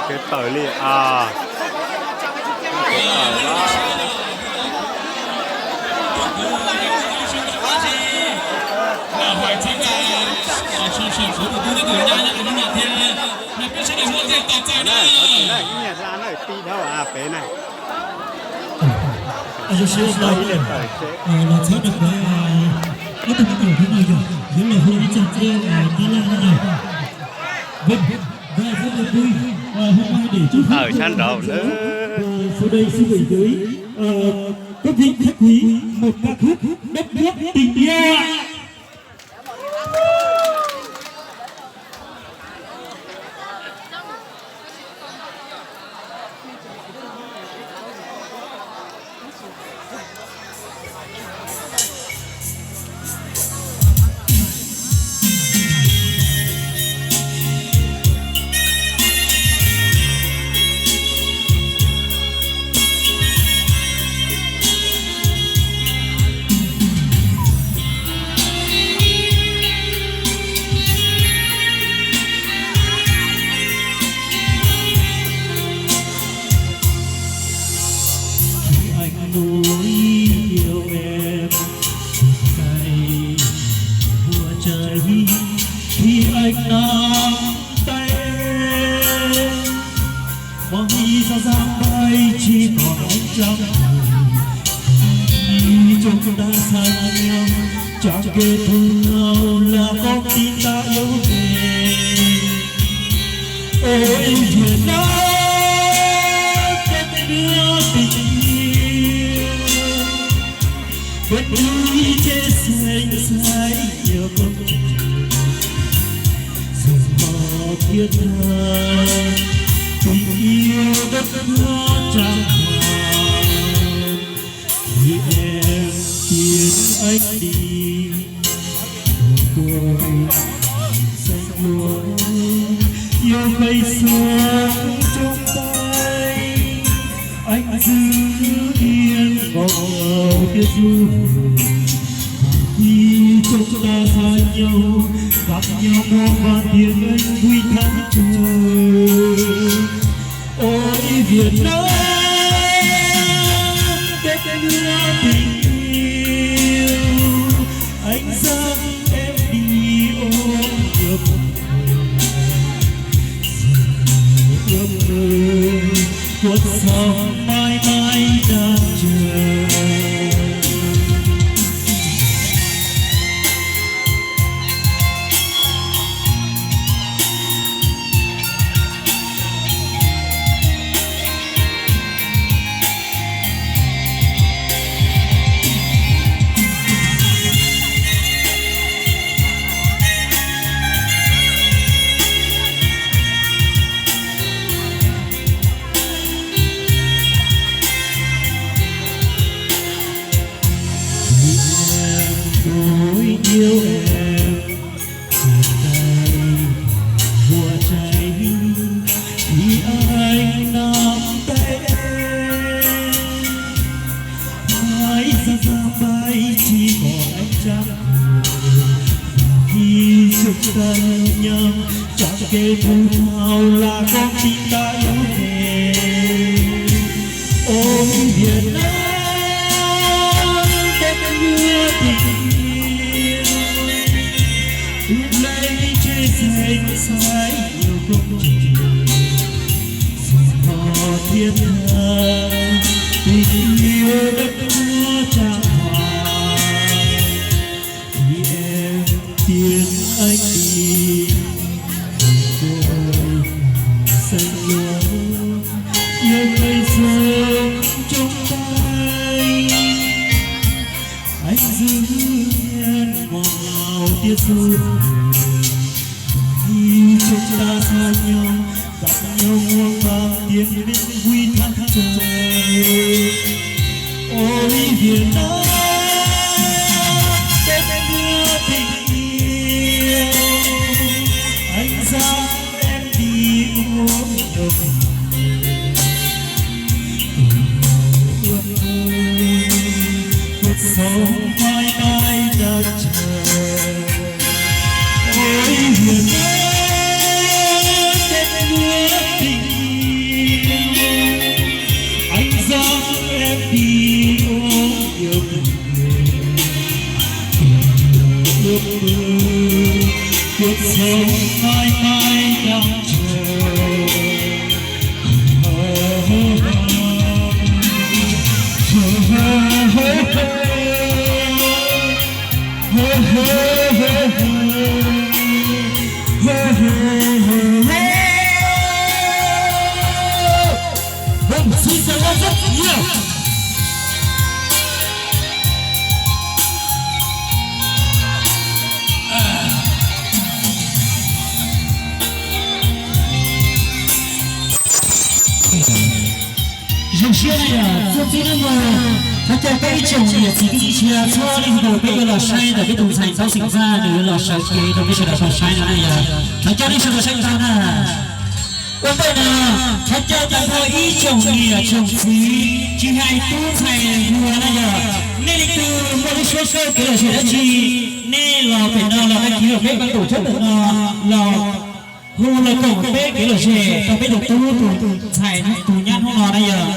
Kev tawm li a. Kev tawm a. Ib nyuag hla na, ti dhau a pem na. Los txhawb rau ob tug me nyuam thiab no yog yuav los hu ib txog tus tab laj no yog Vij Vaj Vib Npawg Pub, hu Paj Hais Dem Tub Hub, sawv daws xub pem yuav ib, cấp vị khách quý một ca khúc Đất Nước Tình Yêu. Khi anh nuối yêu em, tay vua cháy khi anh nắm tay em. Mong khi gió giăng bay chỉ còn anh trong người. Khi chúng ta xa nhau, chẳng kể thù nào là con tim ta yếu mềm. Ôi Việt Nam, đất nước tình yêu, vẫn núi trên xanh xanh nhiều công trình, rừng hoa thiết tha, tình yêu đất nước trang hoàng. Khi em tiễn anh đi, tôi xanh lúa, yêu cây sương trong tay. Anh giữ yên vòng màu Tết du hùng. Khi chúng ta xa nhau, gặp nhau muôn vàn tiếng anh vui thắm trời. Ôi Việt Nam, đất nước tình yêu, anh dắt em đi ôm ước mơ. Ước mơ cuộc sống mãi mãi đang chờ. Khi em nuối yêu em, khi tay vua cháy, khi anh nắm tay em. Mãi xa xa bay chỉ còn anh trong người. Khi chúng ta yêu nhau, chẳng kể thù nào là con tim ta yếu mềm. Ôi Việt Nam, đất nước tình yêu, tung bay trên xanh xanh nhiều công trình, rừng hoa thiết tha, tình yêu đất nước trang hoàng. Khi em tiễn anh đi, tôi xanh lúa, yêu cây sương trong tay. Anh giữ yên màu áo Tết du hùng. Khi chúng ta xa nhau, gặp nhau muôn vàn tiếng Việt vui thắm trời. Ôi Việt Nam, đất nước tình yêu, anh dắt em đi ôm ước mơ. Ước mơ cuộc sống mãi mãi đang chờ. Ôi Việt Nam, đất nước tình Xin chào các rất nhiều. Zoo siab na yog txuas txij no mus, thov caw peb ib tsoom niam txiv kwv tij txhua leej txhua tus peb yuav los saib ntawm peb tus ntxhais Txoov Xeem Vaj nws yuav los sawv kev rau peb sawv daws tau saib no na yog. Thov caw nej sawv daws saib tau na. Ua ntej no, thov caw tag nrho ib tsoom niam tsoom txiv tsis hais tub ntxhais hluas na yog, nej leej twg muaj lub suab kawm kev lom zem dab tsi, nej los pem no los đăng ký peb pab tus tshab ntawm no los hu los koom peb kev lom zem rau peb tus tub tus ntxhais tus nyab hnub no na yog.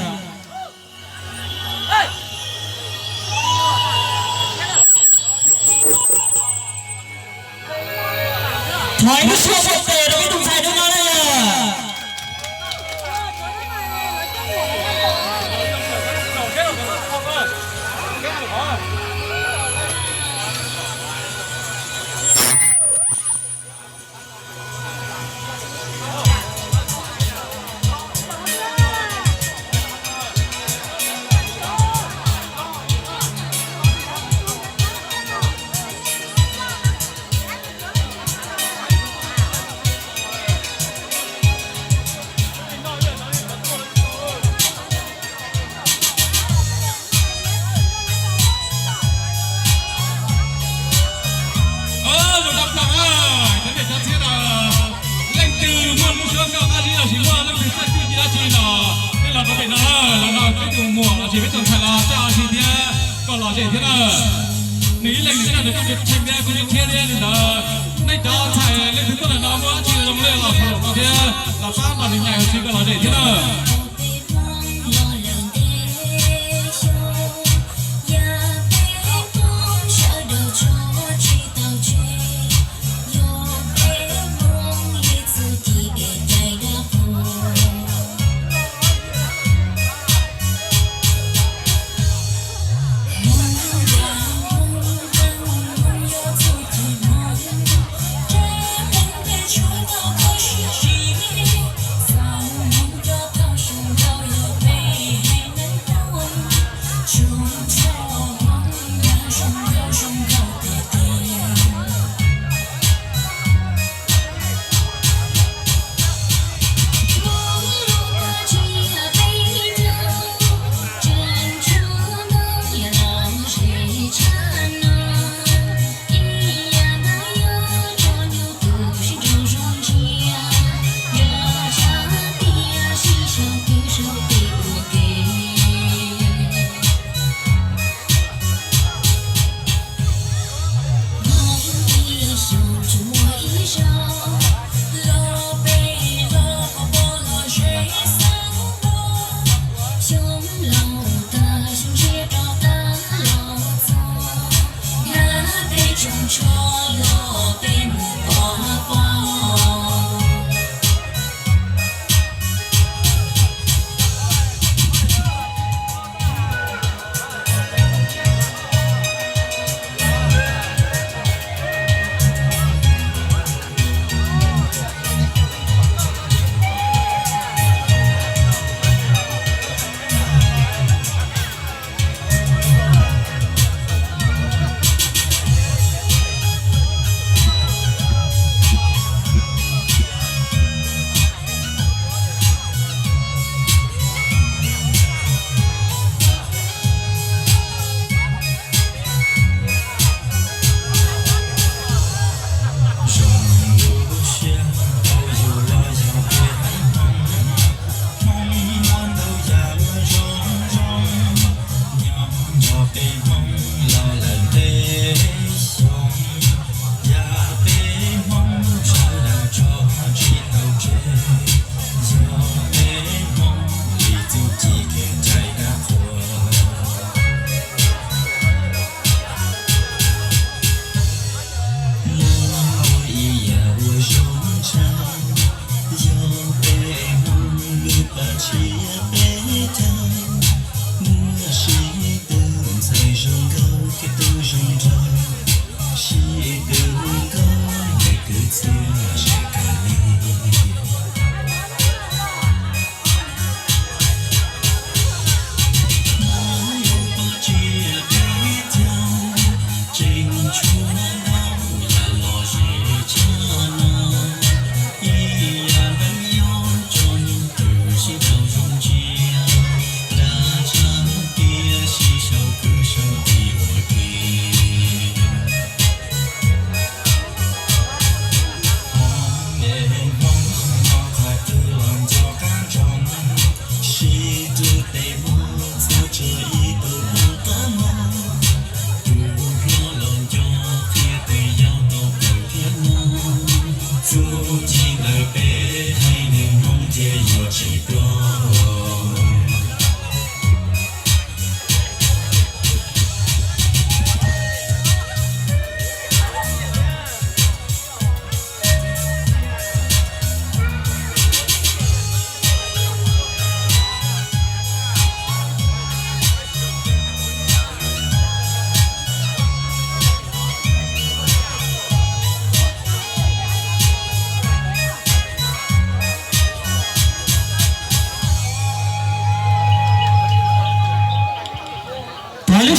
Thov ib lub suab pem rau peb tus ntxhais hnub no na yog. Zoo tag plaws na, cov niam cov txiv na, leej twg muaj lub suab kawm dab tsi los sis muaj leej twg txawj txuj ci dab tsi los nej los rau pem no na, los nrog peb tus muam los sis peb tus ntxhais los coj ua si thiab kom lom zem thiab na. Nws ib leeg nws coj nws kuj tsis tsheej thiab kuj tsis tshiab thiab li ntawd. Nej cov ntxhais leej twg tuaj ntawm no muaj dab tsi zoo li los tham los thiab los pab nrog nws nyaim ua si kom lom zem thiab na.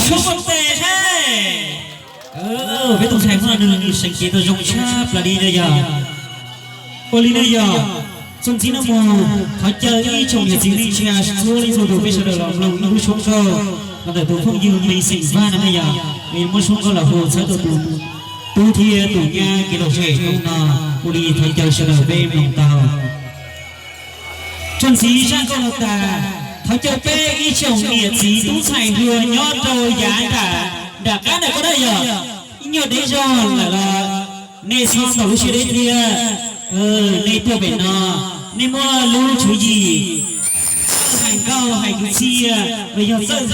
Tshoob ua tes seb. Peb tus ntxhais hnub no nws seev kev tau zoo tshaj plaws li na yog. Ua li na yog, txuas ntxiv no mus thov caw ib tsoom niam txiv neej tsa txhua leej txhua tus peb sawv daws los mloog ib lub suab nkauj los ntawm tus phooj ywg Me Xeem Vaj no na yog, es muab suab nkauj los hu txhawb rau tus tub thiab tus nyab kev lom zem hnub no. Ua li thov caw sawv daws peb mloog tau. Txuas ntxiv zaj nkauj no tas, thov caw peb ib tsoom niam txiv tub ntxhais hluas nyob rau yav nram, nram qab ntawm ko na yog, ib nyuag deb zog lawm los nej txhob txaus lub siab deb thiab. Nej tuaj pem no, nej muaj lub tswv yim txawj hais nkauj hais kwv txhiaj los yog txawj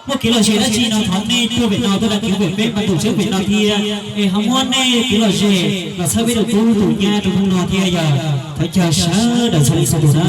muaj kev lom zem dab tsi no thov nej tuaj pem no tuaj dag kiv pem peb npaj tus tshawb pem no thiab, es ho muab nej kev lom zem los txhawb peb tus tub tus nyab rau hnub no thiab yog. Thov caw sawv daws txhua leej txhua tus na.